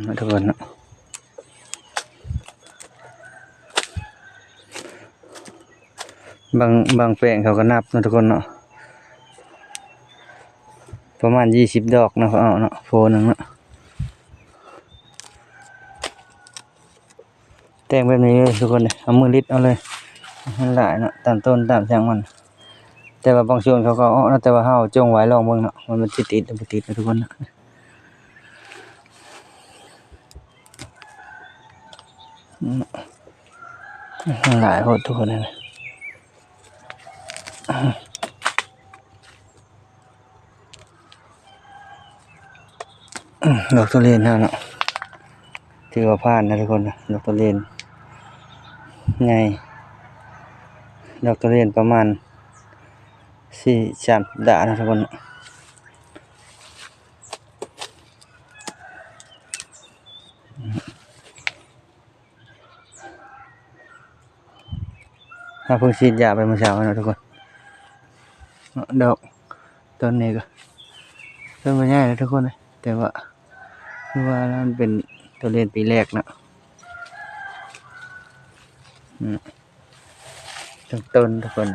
ເນາະ ທຸກຄົນເນາະ. ບາງ ບາງແປງເຂົາກໍນັບເນາະ ທຸກຄົນເນາະ, ປະມານຊາວດອກເນາະ ເຂົາເອົາເນາະ ໂພໜຶ່ງເນາະ. ແຕ່ງແບບນີ້ເລີຍ ທຸກຄົນເດີ, ເອົາມືລິດເອົາເລີຍ ໃຫ້ມັນຫຼາຍເນາະ ຕາມຕົ້ນຕາມຫຍັງມັນ. ແຕ່ວ່າບາງສ່ວນເຂົາກໍເອົາເນາະ, ແຕ່ວ່າເຮົາຈົ່ງໄວ້ລອງເບິ່ງເນາະ ວ່າມັນຊິຕິດຫຼືບໍ່ຕິດເນາະ ທຸກຄົນເນາະ. ຫຼາຍໂພດ ທຸກຄົນເອີຍ. ດອກໂຕເລນເຮົາເນາະ ຖືວ່າຜ່ານນະ ທຸກຄົນນະ. ດອກໂຕເລນໃຫຍ່ ດອກໂຕເລນປະມານສີ່ ສາມສັບດາເນາະ ທຸກຄົນເນາະ. ເຮົາເພິ່ງສີດຢາໄປມື້ເຊົ້າເນາະ ທຸກຄົນເນາະ. ດອກຕົ້ນນີ້ກໍ ຕົ້ນບໍ່ໃຫຍ່ເນາະ ທຸກຄົນເອີຍ, ແຕ່ວ່າ ຄືວ່າມັນເປັນໂຕເລນປີແລກເນາະ. ອືມ ທັງຕົ້ນ ທຸກຄົນ.